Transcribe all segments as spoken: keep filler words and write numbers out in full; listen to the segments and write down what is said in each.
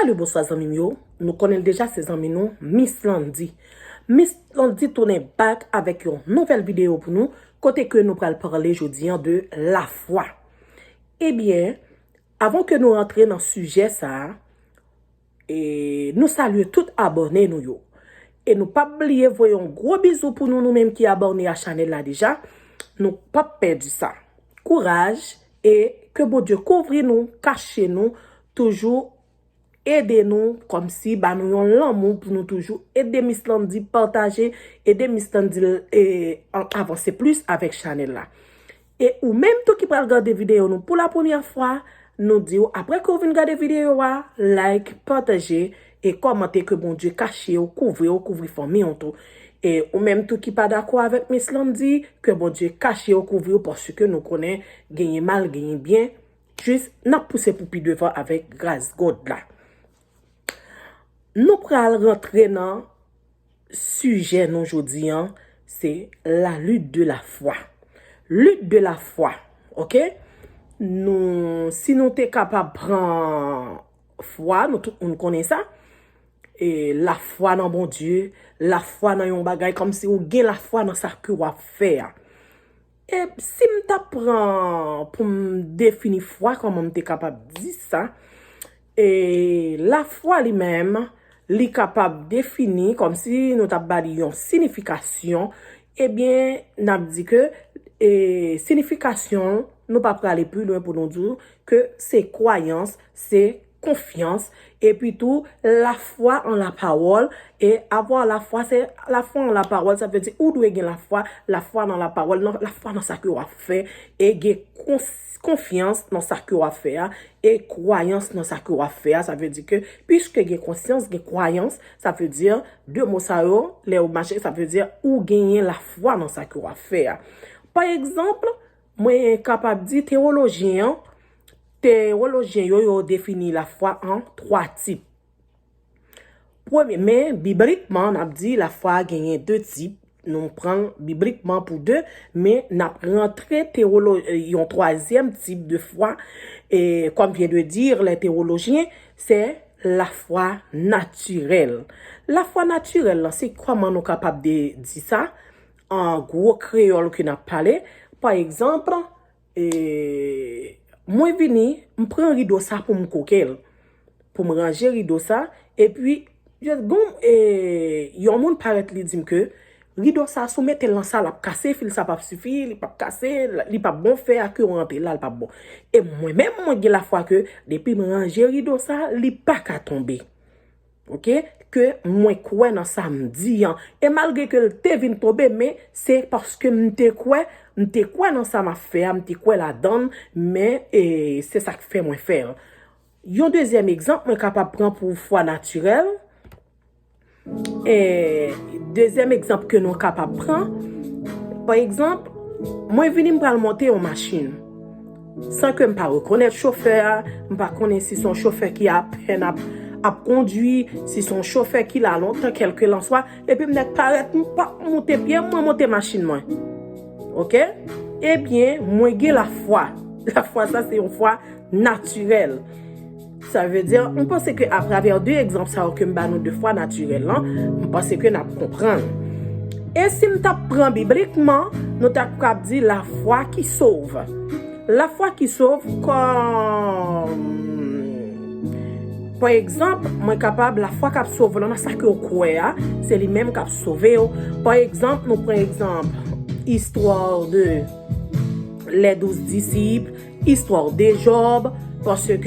Salut, bonswa zanmi m yo. Nou konnen l deja, se zanmi nou, Miss Landy. Miss Landy tounen back avèk yon nouvèl videyo pou nou, kote ke nou pral pale jodi an de lafwa. Ebyen, avan ke nou rantre nan sijè sa a, e nou salye tout abòne nou yo. E nou p ap bliye voye yon gwo bizou pou nou, nou menm ki abòne a chanèl la deja. Nou p ap pèdi sa. Kouraj e ke Bondye kouvri nou, kache nou, toujou ede nou, kòmsi ba nou yon lanmou pou nou toujou ede Miss Landy pataje, ede Miss Landy, e, an-, avanse plis avèk chanèl la. E ou menm tou ki pral gade videyo nou pou la premyè fwa, nou di w, apre ke w vin gade videyo a, like, pataje e kòmante, ke Bondye kache w, kouvri w, kouvri fanmi w tou. E ou menm tou ki pa dakò avèk Miss Landy, ke Bondye kache w, kouvri w, paske nou konnen genyen mal, genyen byen, jis n ap pouse pou pi devan avèk gras God la. Nou pral rantre nan sijè nou jodi an, se la lutte de la foi. Lutte de la foi, ok? Nou, si nou te kapab pran fwa, nou tout moun konnen sa. E lafwa nan Bondye, lafwa nan yon bagay, kòmsi ou gen lafwa nan sa ke w ap fè a. E si m ta pran pou m defini fwa, kòman m te kapab di sa? E lafwa li menm, li kapab defini kòmsi nou t ap ba li yon sinifikasyon. Ebyen, n ap di ke, e, sinifikasyon, nou pa prale pi lwen pou nou di w ke se kwayans, se konfyans, epi tou lafwa an lapawòl. E avoir la foi, se lafwa an lapawòl, sa vle di ou dwe gen lafwa, lafwa nan lapawòl, nan, lafwa nan sa ke w ap fè, e gen kons-, konfyans nan sa ke w ap fè a, e kwayans nan sa ke w ap fè a. Sa vle di ke, piske gen konsyans, gen kwayans, sa vle di, de mo sa yo, lè yo mache, sa vle di ou genyen lafwa nan sa ke w ap fè a. Pa egzanp, mwen kapab di tewolojyen an, tewolojyen yo, yo defini lafwa an twa tip. Premye, men biblikman, n ap di lafwa genyen de tip. Nou pran l biblikman pou de, men n ap rantre tewolo-, yon twazyèm tip de fwa. E, comme vient de dire les théologiens, c'est la foi naturelle. Lafwa natirèl lan, se kòman nou kapab de, di sa? An gwo kreyòl ke n ap pale. Pa egzanp, e, mwen vini, m pran rido sa pou m koke l, pou m ranje rido sa, epi, gon, e, yon moun parèt, li di m ke rido sa, si w mete l nan sa, l ap kase, fil sa p ap sifi, li p ap kase, li p ap bon, fè a ke w rantre la, li p ap bon. E mwen menm, mwen gen lafwa ke depi m ranje rido sa, li pa ka tonbe. Ok? Ke mwen kwè nan sa m di an. E malgre ke l te vin tonbe, men se paske m te kwè, m te kwè nan sa m ap fè a, m te kwè ladan l, men, e, se sa k fè mwen fè l. Yon dezyèm egzanp, mwen kapab pran pou fwa natirèl. E, dezyèm egzanp ke nou kapab pran, pa egzanp, mwen vini, m pral monte yon machin. San ke m pa rekonèt chofè a, m pa konnen si se yon chofè ki apèn ap, ap kondui, si se yon chofè ki la lontan, kèlkelanswa, epi m nèk parèt, m pa moute pye m, mwen monte machin mwen. Ok? Ebyen, mwen gen lafwa. Lafwa sa, se yon fwa natirèl. Sa vle di, m panse ke atravè de egzanp sa yo ke m ba nou de fwa natirèl lan, m panse ke n ap konprann. E si m t ap pran biblikman, nou t ap kab di la foi qui sauve. La foi qui sauve, kòm, pa egzanp, mwen kapab, lafwa k ap sove w lan nan sa ke w kwè a, se li menm k ap sove w. Pa egzanp, nou pran egzanp, istwa de les douze disciples, istwa de Jòb, paske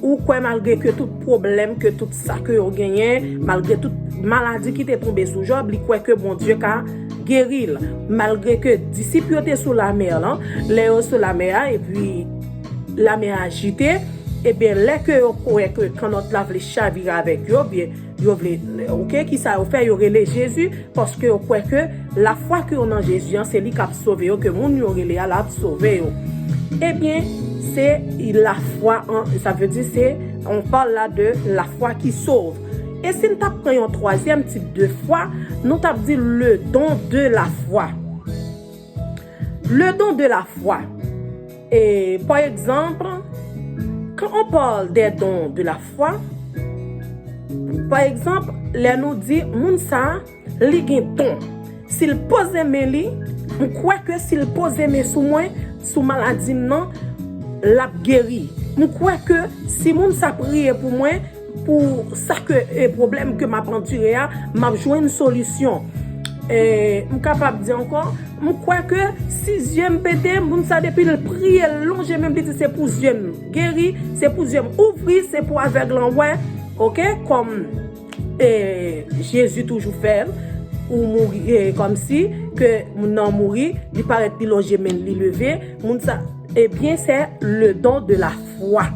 ou kwè malgre ke tout pwoblèm, ke tout sa ke yo genyen, malgre tout maladi ki te tonbe sou Jòb, li kwè ke Bondye ka geri l. Malgre ke disip yo te sou lamè lan, lè yo sou lamè a, epi lamè a ajite, ebyen, lè ke yo kwè ke kannòt la vle chavire avèk yo, byen, yo vle, ok, kisa yo fè? Yo rele Jezi, paske yo kwè ke lafwa ke yo nan Jezi an, se li k ap sove yo, ke moun yo rele a, l ap sove yo. Ebyen, se lafwa an, sa vle di se, on parle là de la foi qui sauve. E si n t ap pran yon twazyèm tip de fwa, nou t ap di le don de la foi. Le don de la foi. E, pa egzanp, quand on parle des dons de la foi, Pa egzanp, lè nou di moun sa a, li gen don. Si l poze men li, m kwè ke si l poze men sou mwen, sou maladi m nan, l ap geri. M kwè ke si moun sa priye pou mwen, pou sa ke, e, pwoblèm ke m ap andire a, m ap jwenn solisyon. E, m kapab di ankò, m kwè ke si zye m pete, moun sa depi l priye, l lonje men m, li di se pou zye m geri, se pou zye m ouvri, se pou avèg lan wè, oke, kòm, e, Jezi toujou fè l, ou mouri, e, kòmsi ke moun nan mouri, li parèt, li lonje men l, li leve, moun sa, ebyen, c'est le don de la foi.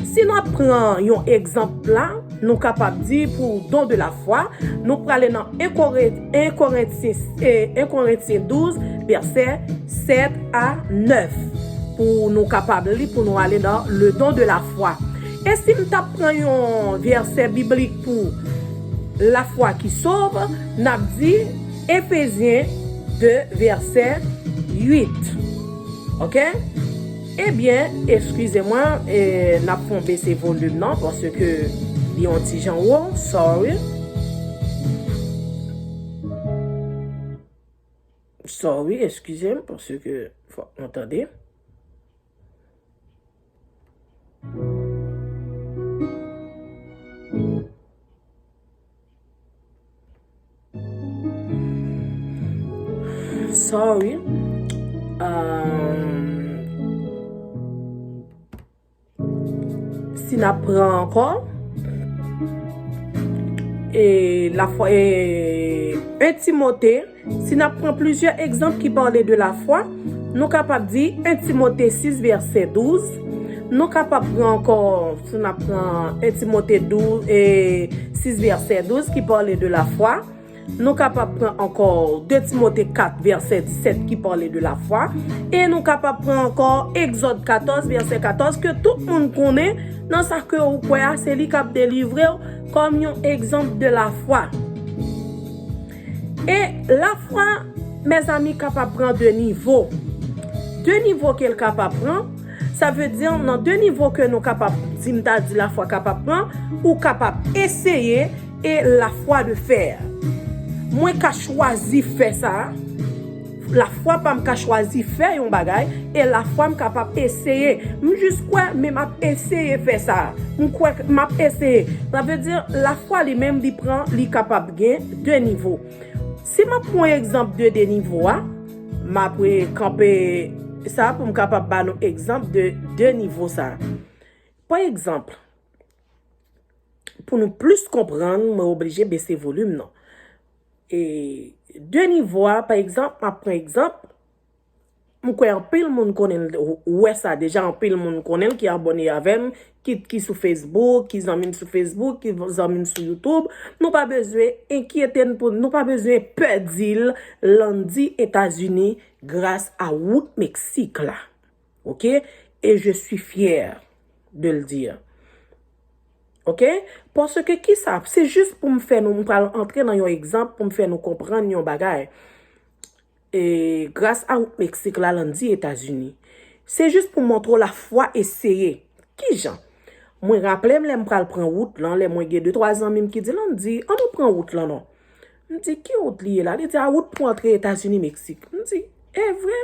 Si n ap pran yon egzanp la, nou kapab di pou don de la foi, nou prale nan en Koren-, en Korentyen, eh, en Korentyen douz, vèsè sèt a nèf, pou nou kapab li, pou nou ale nan le don de la foi. E si m t ap pran yon vèsè biblik pou la foi qui sauve, n ap di Efezyen de, vèsè uit. Oke? Ebyen, eskize mwen, e, n ap fè yon bese volim nan, paske li yon ti jan wo, sorry. Sorry, eskize m, paske fòk mwen tande. Sorry. Euh, si n ap pran ankò, e lafwa, e, en Timote, si n ap pran plizyè egzanp ki pale de lafwa, nou kapab di en Timote sis vèsè douz, nou kapab pran ankò, si n ap pran en Timote douz, e, sis vèsè douz ki pale de lafwa, nou kapab pran ankò de Timote kat vèsè disèt ki pale de lafwa, e nou kapab pran ankò Egzòd katòz vèsè katòz ke tout moun konnen, nan sa ke ou kwè a, se li k ap delivre w, kòm yon egzanp de lafwa. E lafwa, mezanmi, kapab pran de nivo. De nivo ke l kapab pran, sa vle di nan de nivo ke nou kapab di, m ta di lafwa kapab pran, ou kapab eseye e lafwa de fè. Mwen ka chwazi fè sa. Lafwa pa m ka chwazi fè yon bagay, e lafwa m kapab eseye. M jis kwè, men m ap eseye fè sa. M kwè m ap eseye. Sa vle di, lafwa li menm, li pran, li kapab gen de nivo. Si m ap pran egzanp de de nivo a, m ap kanpe sa pou m kapab ba nou egzanp de de nivo sa. Pa egzanp, pou nou plis konprann, mwen oblije bese volim nan. E de nivo a, pa egzanp, m ap pran egzanp, m kwè anpil moun konnen l, ou wè sa deja, anpil moun konnen l ki abòne avè m, ki, ki sou Facebook, ki zanmi m sou Facebook, ki zanmi m sou YouTube. Nou pa bezwen enkyete n pou, nou pa bezwen pè di l, Landy Etazini, gras a wout Meksik la. Oke? Et je suis fière de le dire. Oke? Paske kisa? Se jis pou m fè nou, m pral antre nan yon egzanp pou m fè nou konprann yon bagay. E gras a wout Meksik la, Landy Etazini. Se jis pou montre w lafwa eseye. Kijan? Mwen raple m lè m pral pran wout lan, lè mwen gen de twa zanmi m ki di, Landy, ann nou pran wout lan non. M di, ki wout li ye la? Li di, a wout pou antre Etazini, Meksik. M di, e vre?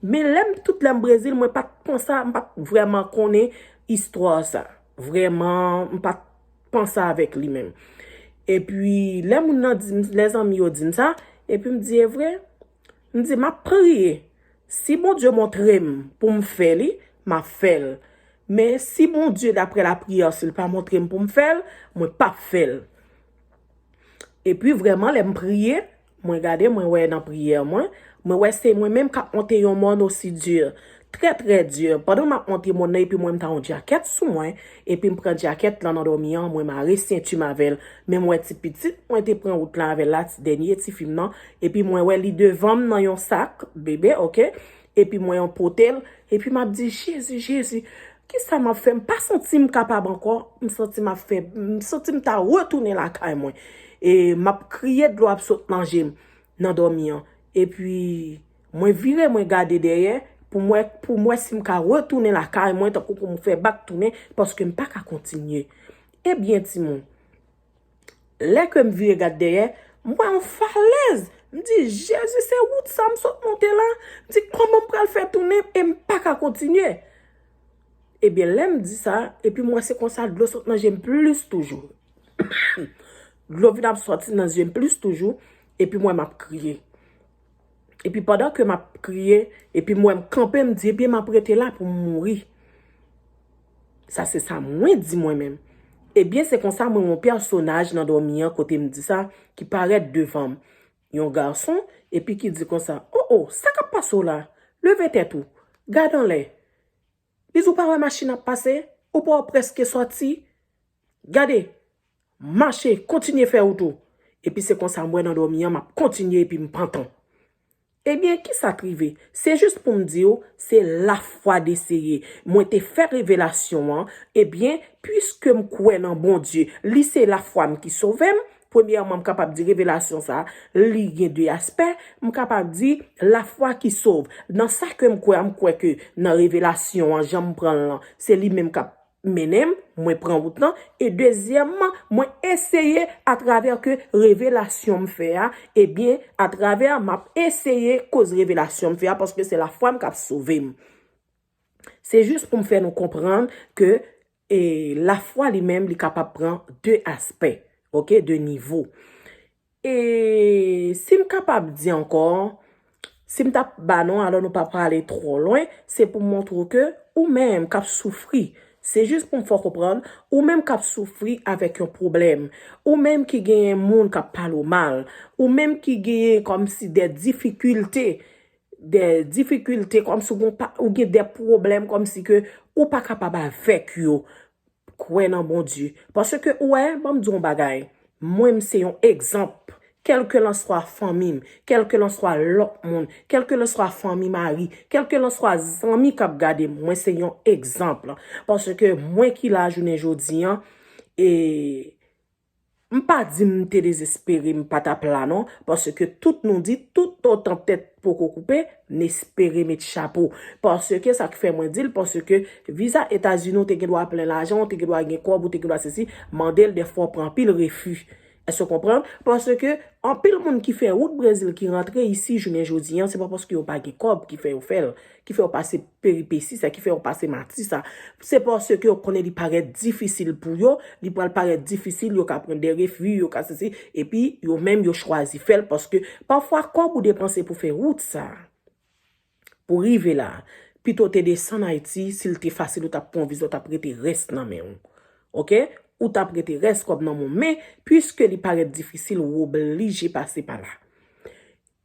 Men lè m, tout lè m Brezil, mwen pa t konsa, m pa t vrèman konnen istwa sa. Vrèman, m pa t panse avèk li menm. Epi, lè moun nan di m, lè zanmi yo di m sa, epi m di, e vre? M di, m ap priye. Si Bondye montre m pou m fè li, m ap fè l. Men si Bondye, daprè lapriyè, si l pa montre m pou m fè l, mwen p ap fè l. Epi vrèman, lè m priye, mwen gade, mwen wè nan priyè mwen, mwen wè se mwen menm k ap monte yon mòn osi di, trè, trè di. Pandan m ap monte mòn nan, epi mwen m ta yon djakèt sou mwen, epi m pran djakèt lan nan dòmi an, mwen mare senti m avè l. Men m wè ti pitit mwen te pran wout lan avè l la, ti dènye tifi m nan, epi mwen wè li devan m nan yon sak bebe, oke? Epi mwen anpote l, epi m ap di, Jezi, Jezi, kisa m ap fè? M pa santi m kapab ankò. M santi m ap fè, m santi m ta retounen lakay mwen. E m ap kriye, dlo ap sot nan je m nan dòmi an. Epi, mwen vire, mwen gade dèyè, pou m wè, pou m wè si m ka retounen lakay mwen, tankou pou m fè bak tounen, paske m pa ka kontinye. Ebyen, timoun, lè ke m vire gad dèyè, m wè yon falèz. M di, "Jezi, se wout sa m sot monte la?" M di, "Kòman m pral fè tounen?" E m pa ka kontinye. Ebyen, lè m di sa, epi m wè se konsa dlo sot nan je m plis toujou. Dlo vin ap soti nan je m plis toujou, epi m wè m ap kriye. Epi pandan ke m ap kriye, epi m wè m kanpe, m di, "Ebyen, m ap rete la pou m mouri." Sa se sa mwen di mwen menm. Ebyen, se konsa mwen wè yon pèsonaj nan dòmi an kote m di sa, ki parèt devan m. Yon gason, epi ki di konsa, "O, o, sa k ap pase w la? Leve tèt ou. Gade anlè. Li di w pa wè machin ap pase? Ou pa wè w prèske sòti? Gade, mache, kontinye fè wout ou." Epi se konsa m wè nan dòmi an, m ap kontinye epi m pantan. Ebyen, kisa k rive? Se jis pou m di w, se lafwa deseye. Mwen te fè revelasyon an, ebyen, piske m kwè nan Bondye, li se lafwa m ki sove m, premyèman, m kapab di revelasyon sa, li gen de aspè, m kapab di lafwa ki sove. Nan sa ke m kwè a, m kwè ke nan revelasyon an, jan m pran l lan, se li menm k ap mennen m, mwen pran wout lan, e dezyèmman, mwen eseye atravè ke revelasyon m fè a, ebyen, atravè m ap eseye koz revelasyon m fè a, paske se lafwa m k ap sove m. Se jis pou m fè nou konprann ke, e, lafwa li menm, li kapab pran de aspè, oke, de nivo. E si m kapab di ankò, si m t ap ba non, alò nou pa prale twò lwen, se pou m montre w ke ou menm k ap soufri, se jis pou m fè w konprann, ou menm k ap soufri avèk yon pwoblèm, ou menm ki genyen moun k ap pale w mal, ou menm ki genyen kòmsi de difikilte, de difikilte, kòmsi ou gon pa, ou gen de pwoblèm, kòmsi ke ou pa kapab avèk yo. Kwè nan Bondye. Paske ou wè, ban m di w yon bagay. Mwen, m se yon egzanp. Kèlkelanswa fanmi m, kèlkelanswa lòt moun, kèlkelanswa fanmi mari, kèlkelanswa zanmi k ap gade m, mwen se yon egzanp. Paske mwen ki la jounen jodi an, e m pa di m te dezespere, m pa t ap la non, paske tout nou di, tout otan tèt poko koupe, n espere met chapo. Paske sa k fè mwen di l, paske viza Etazini, ou te gen dwa plen lajan, ou te gen dwa gen kòb, ou te gen dwa sesi, mande l, dèfwa w pran anpil refi. Èske w konprann? Paske anpil moun ki fè wout Brezil ki rantre isi jounen jodi an, se pa paske yo pa gen kòb ki fè yo fè l, ki fè yo pase peripesi sa, ki fè yo pase mati sa. Se paske yo konnen li parèt difisil pou yo, li pral parèt difisil, yo ka pran de refi, yo ka sesi, epi yo menm yo chwazi fè l paske pafwa kòb ou depanse pou fè wout sa, pou rive la, pito w te desann Ayiti, si l te fasil, ou t ap pran yon viza, ou t ap rete rès nan men w. Oke? Ou t ap rete rès kòb nan men w. Men, piske li parèt difisil, ou oblije pase pa la.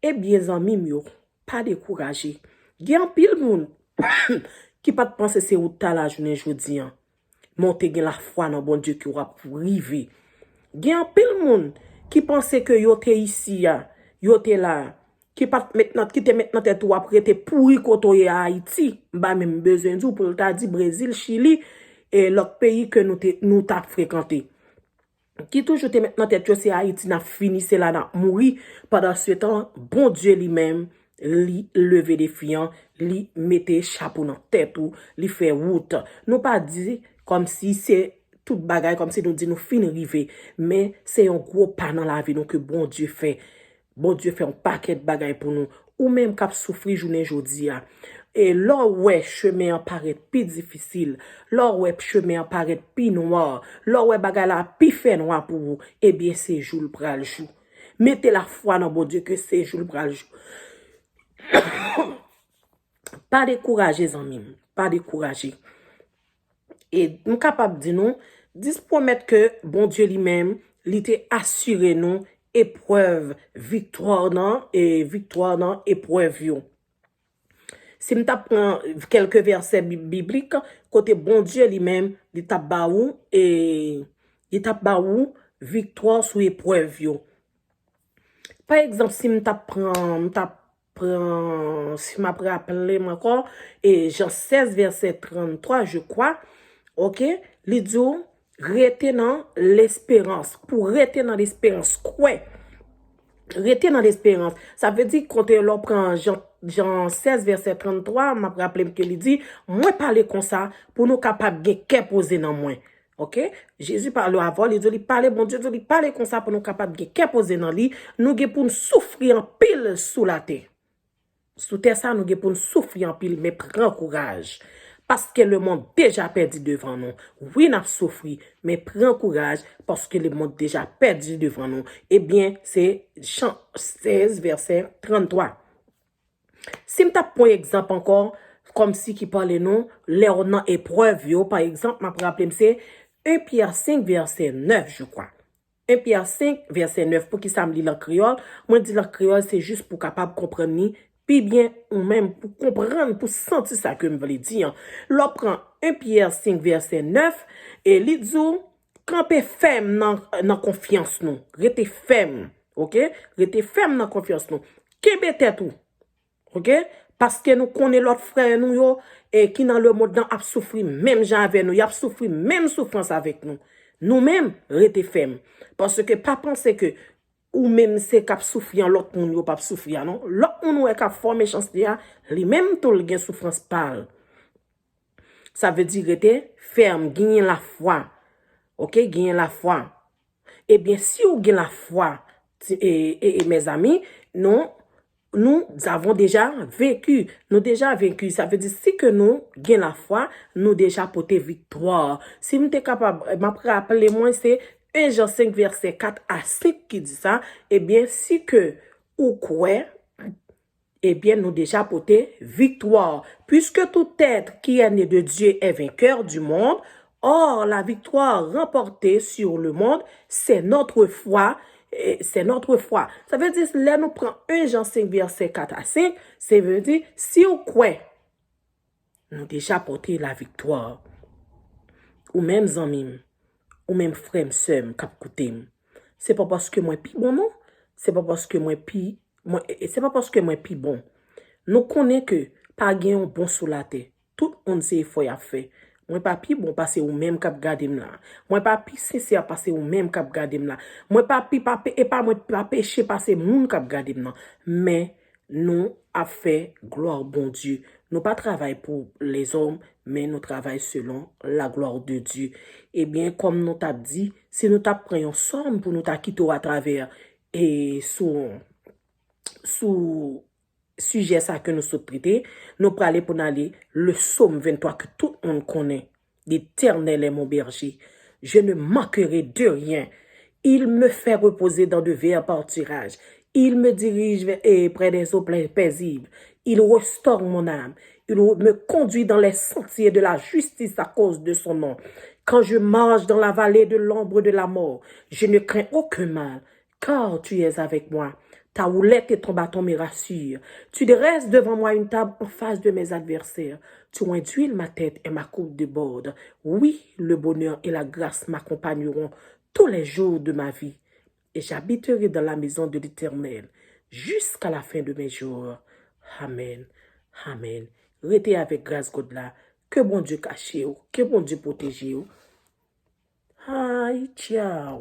Ebyen, zanmi m yo, pa dekouraje. Gen anpil moun ki pa t panse se ou t ta la jounen jodi an. Men w te gen lafwa nan Bondye ke w ap rive. Gen anpil moun ki panse ke yo te isi a, yo te la, ki pa t met nan, ki te met nan tèt ou w ap rete pouri kote w ye a Ayiti. M pa menm bezwen di w pou l ta di Brezil, Chili, e lòt peyi ke nou te, nou t ap frekante. Ki toujou te met nan tèt yo se Ayiti n ap fini, se la n ap mouri. Pandansetan, Bondye li menm, li leve defi an, li mete chapo nan tèt ou, li fè wout. Nou pa di kòmsi se tout bagay, kòmsi nou di nou fin rive, men se yon gwo pa nan lavi nou ke Bondye fè. Bondye fè yon pakèt bagay pou nou. Ou menm k ap soufri jounen jodi a. E lè w wè chemen an parèt pi difisil, lè w wè chemen an parèt pi nwa, lè w wè bagay la ap pi fè nwa pou ou, ebyen se jou l pral jou. Mete lafwa nan Bondye ke se jou l pral jou. Pa dekouraje, zanmi m. Pa dekouraje. E m kapab di nou, dis pwomèt ke Bondye li menm, li te asire nou eprèv viktwa nan, e viktwa nan eprèv yo. Si m t ap pran kèlke vèsè bi-, biblik, kote Bondye li menm, li t ap ba ou, e li t ap ba ou viktwa sou eprèv yo. Pa egzanp, si m t ap pran, m t ap pran, si m ap raple m ankò, e Jan sèz, vèsè tranntwa, je crois, oke, li di w, rete nan lesperans. Pou rete nan lesperans, kwè. Rete nan lesperans. Sa vle di, kote lè w pran Jan, Jan sèz, vèsè tranntwa, m ap raple m ke li di, mwen pale konsa pou nou kapab gen kè poze nan mwen. Ok? Jezi pale avè w, li di w li pale, Bondye di w li pale konsa pou nou kapab gen kè poze nan li. Nou gen pou n soufri anpil sou latè. Sou tè sa, nou gen pou n soufri anpil, men pran kouraj. Paske lemonn deja pèdi devan nou. Wi, n ap soufri, men pran kouraj, paske lemonn deja pèdi devan nou. Ebyen, se Jan sèz, vèsè tranntwa. Si m t ap pran egzanp ankò, kòmsi ki pale nou, lè w nan eprèv yo, pa egzanp, m ap raple m se en Pyè senk, vèsè nèf, je crois. En Pyè senk, vèsè nèf, poukisa m li l an kreyòl? Mwen di l an kreyòl, se jis pou w kapab konprann li pi byen ou menm, pou konprann, pou santi sa ke m vle di an. Lè w pran en Pyè senk, vèsè nèf, e li di w, kanpe fèm nan, nan konfyans nou. Rete fèm, ok? Rete fèm nan konfyans nou. Kenbe tèt ou, ok? Paske nou konnen lòt frè nou yo, e ki nan lemonn nan ap soufri menm jan avè nou. Y ap soufri menm soufrans avèk nou. Nou menm, rete fèm. Paske pa panse ke ou menm se k ap soufri an, lòt moun yo p ap soufri a, non. Lòt moun ou wè k ap fè w mechanste a, li menm tou l gen soufrans pa l. Sa vle di rete fèm, genyen lafwa. Ok, genyen lafwa. Ebyen, si w gen lafwa, ti- e, e, e, mezanmi, nou, nous avons déjà vaincu. Nou deja venki. Sa vle di, si ke nou gen lafwa, nou deja pote viktwa. Si m te kapab, m ap raple mwen, se en Jan senk, vèsè kat a senk ki di sa. Ebyen, si ke ou kwè, ebyen, nou deja pote viktwa. Puisque tout être qui est né de Dieu est vainqueur du monde, or la victoire remportée sur le monde, c'est notre foi. Eh, c'est notre foi. Sa vle di, lè nou pran en Jan senk, vèsè kat a senk, se vle di, si w kwè, nou deja pote laviktwa. Ou menm zanmi m, ou menm frè m, sè m k ap koute m. Se pa paske mwen pi bon, non. Se pa paske mwen pi, mwen, e, e se pa paske mwen pi bon. Nou konnen ke pa gen yon bon sou latè. Tout moun se efò y ap fè. Mwen pa pi bon pase ou menm k ap gade m la. Mwen pa pi sensè pase ou menm k ap gade m la. Mwen pa pi pa pe, e pa mwen pa peche pase moun k ap gade m nan. Men nou ap fè glwa Bondye. Nou pa travay pou lèzòm, men nou travay selon la gloire de Dieu. Ebyen, kòm nou t ap di, si nou t ap pran yon sòm pou nou ta kite w atravè, e sou, sou sijè sa ke nou sot trete, nou prale pou n ale le Psaume vingt-trois ke tout moun konnen. L'Éternel est mon berger. Je ne manquerai de rien. Il me fait reposer dans de verts pâturages. Il me dirige vers- et près des eaux pla- paisibles. Il restaure mon âme. Il me conduit dans les sentiers de la justice à cause de son nom. Quand je marche dans la vallée de l'ombre de la mort, je ne crains aucun mal, car tu es avec moi. Ta houlette et ton bâton me rassurent. Tu dresses devant moi une table en face de mes adversaires. Tu induis ma tête et ma coupe déborde. Oui, le bonheur et la grâce m'accompagneront tous les jours de ma vie. Et j'habiterai dans la maison de l'Éternel jusqu'à la fin de mes jours. Amen. Amen. Rete avèk gras God la. Ke Bondye kache w. Ke Bondye pwoteje w. Ay, tchaw.